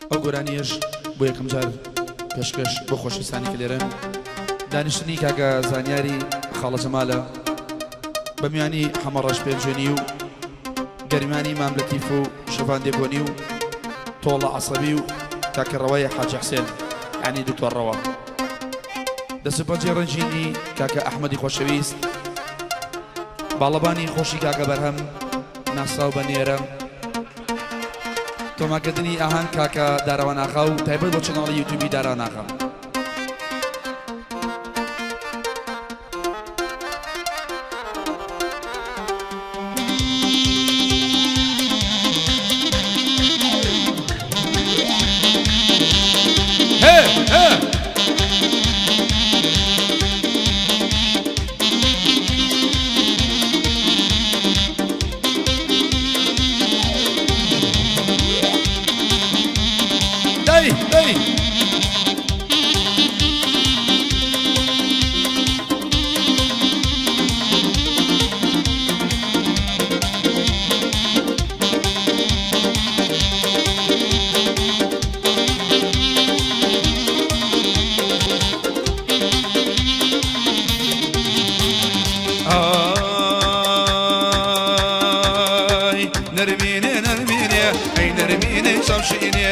ئەو گۆرانیەش بۆ یەکەم جار پێشکەش بۆ خۆشەویستانی کە لێرەن. دانیشتنی کاکە زانیاری خاڵە جەمالە بە میانی حەمەڕەش پێنجوێنی و گەرمیانی مام لەتیف و شڤان دێگۆنی و تۆڵە عەسەبی و کاکە ڕەوای حاجی حسێن یعنی دکتۆر ڕەوا. دەست و پەنجەی ڕەنگینی کاکە ئەحمەدی خۆشەویست، باڵەبانی خۆشی کاکە بەرهەم ناسراو بە نێرە، تۆمارکردنی ئاهەنگ کاکە دارەوان ئاغا و تایبەت بۆ channel ی یوتیوبی داران ئاغا. دەی دەی. ئای نەرمینێ نەرمینێ ئەی نەرمینەی چاوشینێ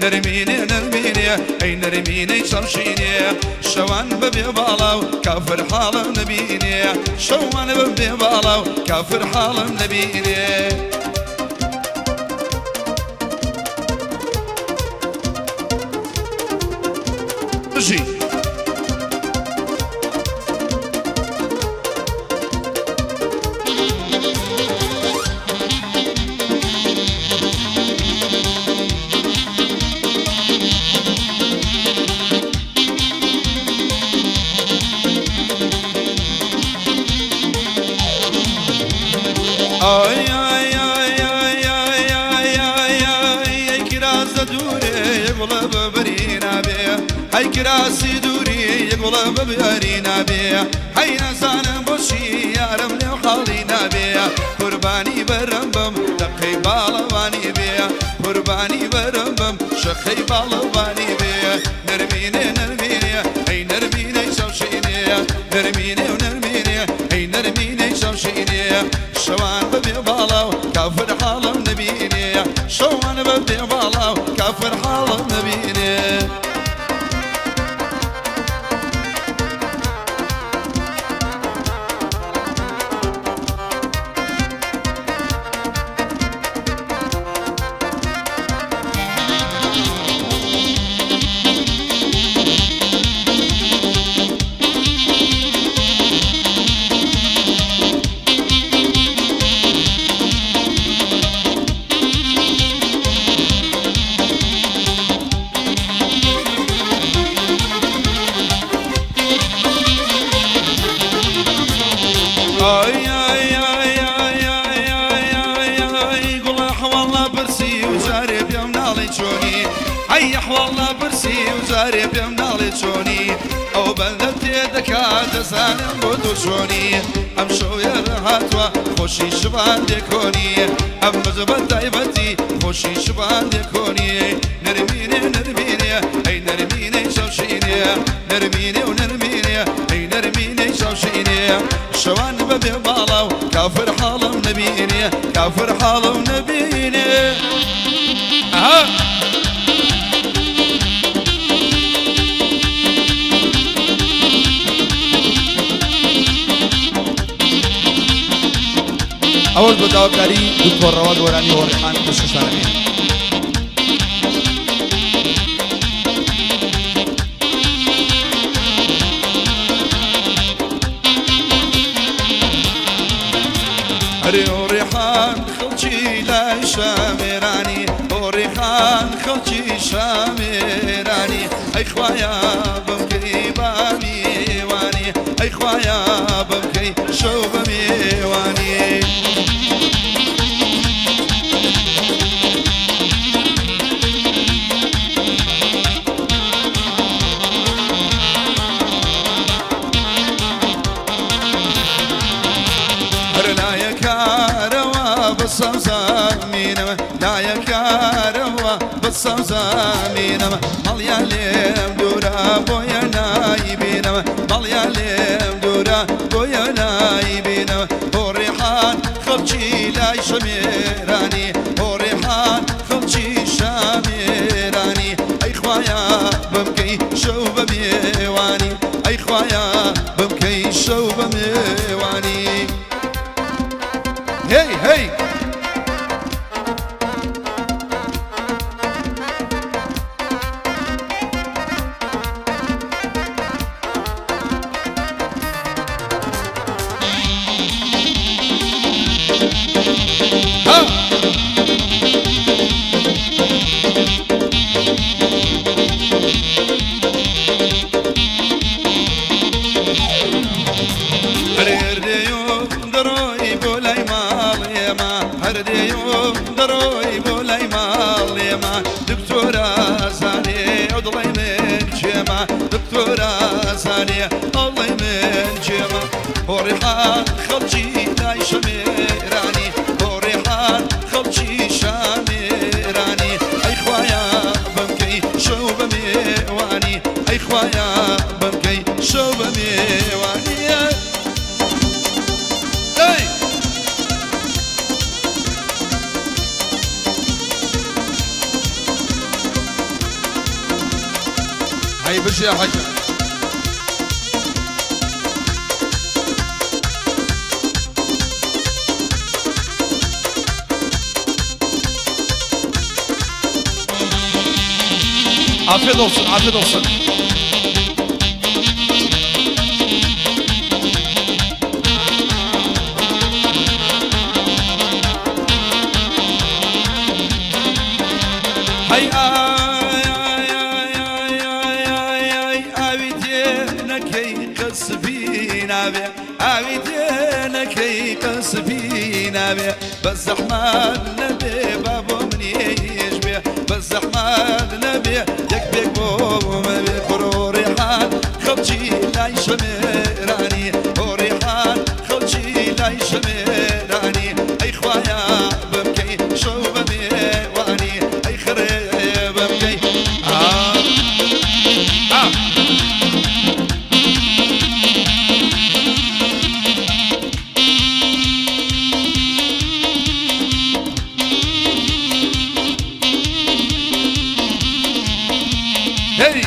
نەرمینێ نەرمینێ ئەی نەرمینەی چاوشینێ شەوان بەبێ باڵا و کافر حاڵم نەبینێ شەوان بەبێ باڵا و کافر حاڵم نەبینێ. بژی. ئای ئای ئای ئای ئای ئای ئای ئای ئەی کراس لە دوورێ یەک گوڵە بە بەری نابێ هەی کراسی دووری یەک گوڵە بە بەری نابێ هەی نازانم بۆچی یارم لێو حاڵی نابێ قوربانی بەرم بم دەقەی باڵەوانی بێ قوربانی بەرم بم شەقەی باڵەوانی بێ نەرمینێ نەرمینێ ئەی نەرمینەی چاوشینێ نەرمینێ و نەرمینێ ئەی نەرمینەی چاوشینێ شەوان بەبێ باڵا و کافر حاڵم نەبینێ شەوان بەبێ باڵا و کافر حاڵم نەبینێ. ئای ئای ئای ئای ئای ئای ئای ئای گوڵە حواڵ ناپرسی و جارێ پێم ناڵێ چۆنی ئەی ئەحواڵ ناپرسی و جارێ پێم ناڵێ چۆنی ئەو بەندە تێ دەکا دەزانم بۆ تۆ چۆنی ئەم شەوێرە هاتووە خۆشی شبان دێکۆنی ئەم مزبە تایبەتی خۆشی شبان دێکۆنی نەرمینێ نەرمینێ ئەی نەرمینەی چاوشینێ نەرمینێ و نەرمینێ ئەی نەرمینەی چاوشینێ شەوان بەبێ باڵا و کافر حاڵم نەبینێ کافر حاڵم نەبینێ ئەها. ئەوەش بە داواکاری دکتۆر ڕەوا گۆرانی هۆڕیحان پێشکەشتان دەکەین. ئەرێ هۆڕیحان خەڵکی لای شامێرانی هۆڕیحان خەڵکی شامێرانی ئەی خوایە بمکەی بە میوانی ئەی خوایە بمکەی شەو بە میوانی. هەر لایە کارەوە. بە سەوزامینەوە لایە کارەوە بە سەوزامینەوە مەڵیان لێم دوورە بۆیە نایبینەوە مەڵیان لێم دوورە بۆیە نایبینەوە بۆ ڕێحان خەڵکی لای شەمێرانی بۆ ڕێحان خەڵکی شامێرانی ئەی خوایە بمکەی شەو بە مێوانی ئەی خوایە بمکەی شەو بە مێوانی هەی هەی. دەڕۆی بۆ لای ماڵێمە هەر دێیۆ دەڕۆی بۆ لای ماڵێمە دکتۆرا زانێ ئەو دڵی من کێمە دکتۆرا زانێ ئەو دڵی من کێمە بۆ ڕێحان خەڵکی لای شەمێرانی بۆ ڕێحان خەڵکی شامێرانی ئەی خوایە بمکەی شەو بە مێوانی ئەی خوایە بمکەی شەو بە مێوانی. ئەی! هەی بژێ حەجە. Afiyet olsun, afiyet olsun. هەی ئای ئای ئای ئای ئای ئای ئای ئاوی تێ نەکەی قەسپی نابێ ئاوی تێ نەکەی قەسپی نابێ بە زەحمەت نەبێ با بۆ منیش بێ بە زەحمەت نەبێ یەک پێک بۆ مەبێ کوڕ و ڕێحان خەڵکی لای شەمێرانی بۆ ڕێحان خەڵکی لای شەمێرانی ئەی خوایە بمکەی شەو بە مێوانی ئەی خڕێ بمکەی ئا ئا. هەی.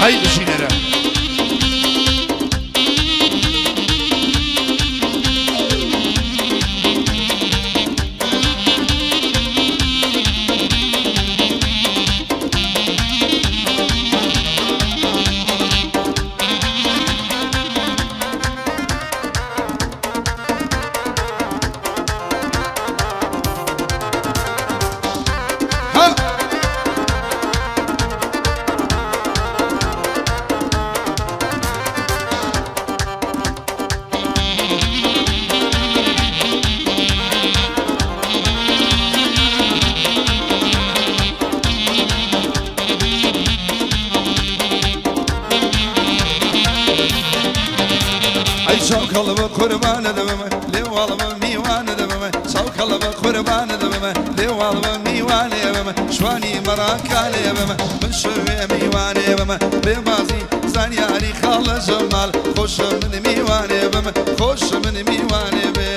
هەی بژینەرە. ها. ئەی چاوکەڵە بە قوربانە دەبم لێواڵە بە میوانە دەبم چاوکەڵە بە قوربانە دەبم لێواڵە بە میوانێ بم شوانی مەڕاکانێ بم من شەوێ میوانێ بم رێبازی زانیاری خاڵە جەمال خۆشە من میوانێ بم خۆشە من میوانێ بێ.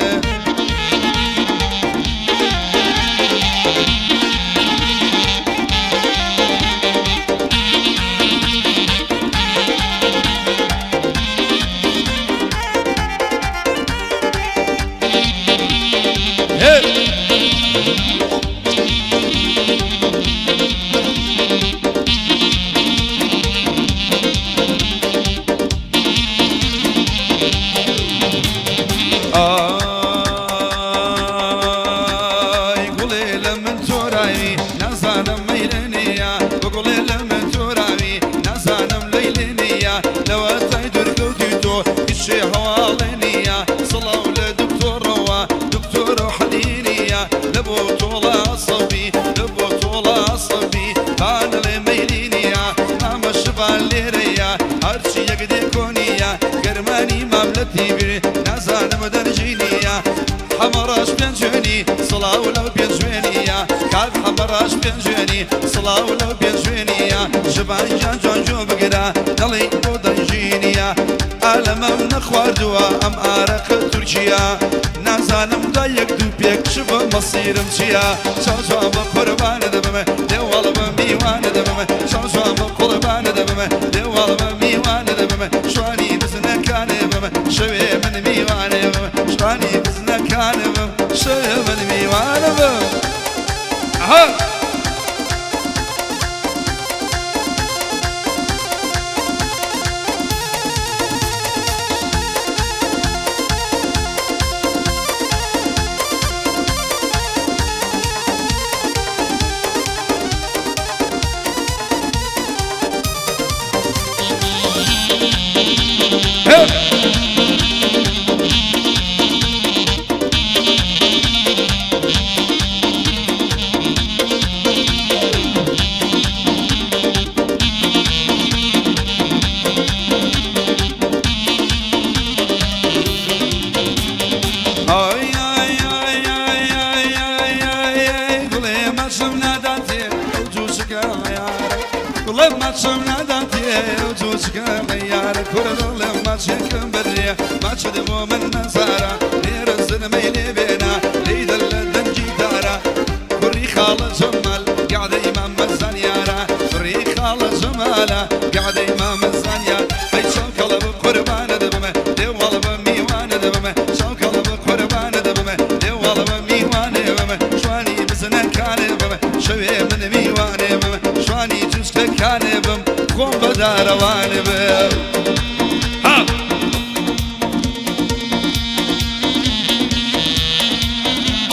Hey! پێنجوێنیە، کاک حەمەڕەش پێنجوێنی، سڵاو لەو پێنجوێنیە، شڤان گیان جوان گوێ بگرە، دەڵێی بۆ دەنگی نییە، ئالەمەم نەخواردووە ئەم ئارەقە تورکییە، نازانم دوای یەک دوو پێک چ بم مەسیرم چییە، چاو جوان بە قوربانت بم لێواڵ بە میوانت بم، چاو جوان بە قوربانت بم لێواڵ بە میوانت بم، شوانی بزنەکانێ بم شەوێ من میوانێ بم، شوانی بزنەکانێ بم شەوێ من میوانە بم. ئەها.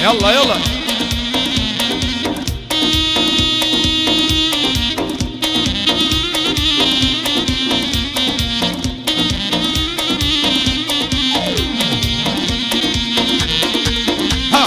يلا يلا. ها.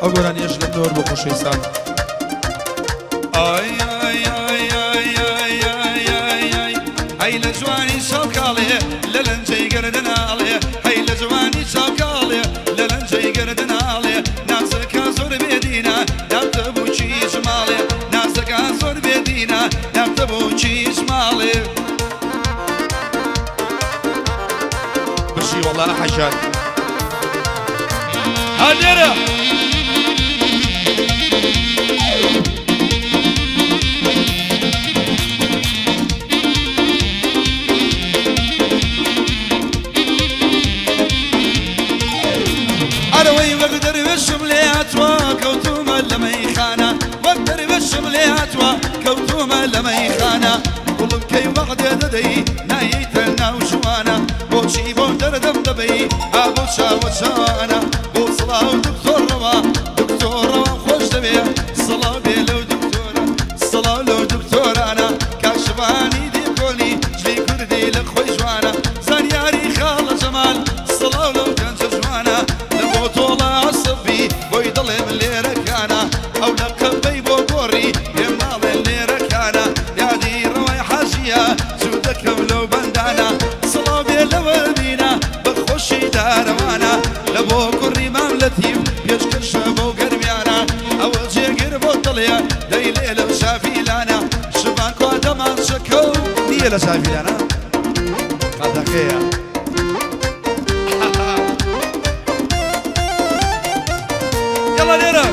ئەو گۆرانیەش لە منەوە بۆ خۆشەویستان. ئای ئای ئای ئای ئای ئای ئای ئای هەی لە جوانی چاوکاڵێ لە لەنجەی گەردناڵێ، هەی لە جوانی چاوکاڵێ لە لەنجەی گەردناڵێ، نازەکە زۆر بێدینە ناوتە بووکی جماڵێ، نازەکە زۆر بێدینە ناوتە بووکی جماڵێ. بژی وەڵا ئەحەجان. ها لێرە. ئەرەوەی وەک دەروێشم لێ هاتووە کەوتومە لە مەیخانە، وەک دەروێشم لێ هاتووە کەوتومە لە مەیخانە، گوڵم کەی وەعدێ دەدەی نایەیتە ناو ژوانە، بۆچی بۆ دەردەم دەبەی ئا بۆ چاوە چاوانە، بۆ سڵاو دکتۆر ڕەوا، دکتۆر ڕەوا خۆش دەوێ، سڵاو بێ لەو دکتۆرە، سڵاو لەو دکتۆرانە، کاشڤانی دێکۆلی جلی کوردی لە خۆی جوانە، زانیاری خاڵە جەمال سڵاو لەو گەنجە جوانە، لە بۆ تۆڵە عەسەبی بۆی دڵێم لێرەکانە، ئەو لە قەبەی بۆ گۆڕی پێم ناڵێن لێرەکانە، یادی ڕەوای حاجیە زوو دەکەم لەو بەندانە، سڵاو بێ لەوە بینە بە خۆشی دارەوانە، لە بۆ کوڕی مام لەتیف پێشکەشە بۆ گەرمیانە، ئەوە جێگر بۆ دڵێ دەی لێ لەو شافیلانە، شڤان کوا دەمانچەکە و نییە لە شافیلانە قەدەخەیە. يلا لێرە.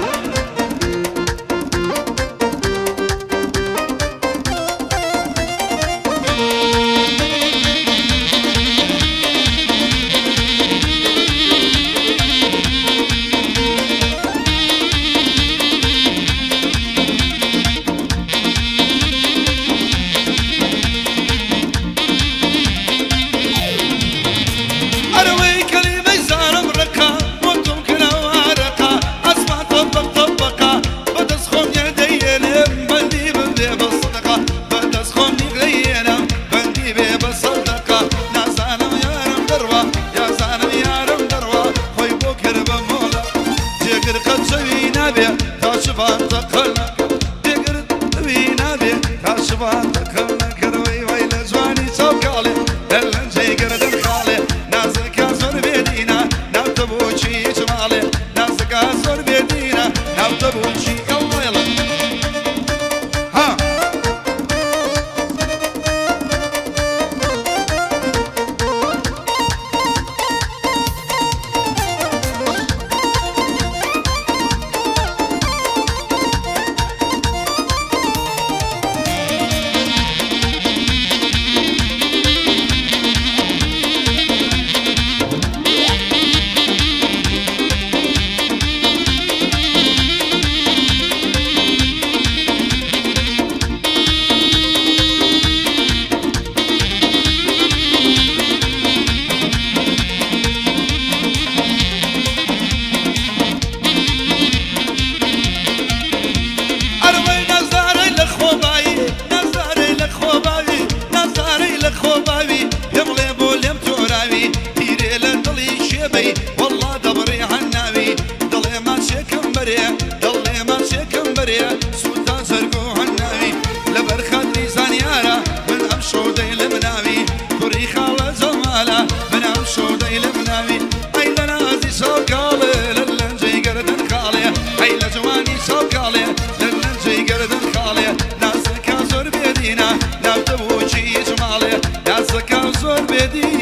ئەرەوەی کەلیمەی زارم ڕقا بۆ تۆم کراوە ئارەقا، ئاسمان تۆ بە نابێ تا شڤان تەقەل نەکە بێگرت دڵی نابێ تا شڤان تەقەل نەکەرەوەی وەی لە جوانی چاو کاڵێ لە لەنجەی گەردن خاڵێ نازەکە زۆر بێدینە ناوتە بۆچی جماڵێ نازەکە زۆر بێدینە ناوتە بۆچی ئەڵێڵە ها. ئەروەی نازدارەی لە خۆبایی، نازدارەی لە خۆباوی، نازدارەی لە خۆباوی، پێم بڵێ بۆ لێم تۆراوی، پیرێ لە دڵی شێبەی، وەڵڵا دەبڕی هەناوی، دڵێ ماچێکم بەرێ، دڵێ ماچێکم بەرێ، سووتا جەرگ و هەناوی، لەبەر خاتری زانیارە، من ئەمشەو دەیلم ناوی، کوڕی خاڵە جەمالە، من ئەمشەو دەیلم ناوی، ئەی لە نازی چاو کاڵێ، لە لەنجەی گەردن خاڵێ، ئەی لە جوانی چاو کاڵێ، لە لەنجەی گەردن خاڵێ، نازەکە زۆر بێدینە، ناوتە بۆچی جماڵێ، نازەکە زۆر بێدینە.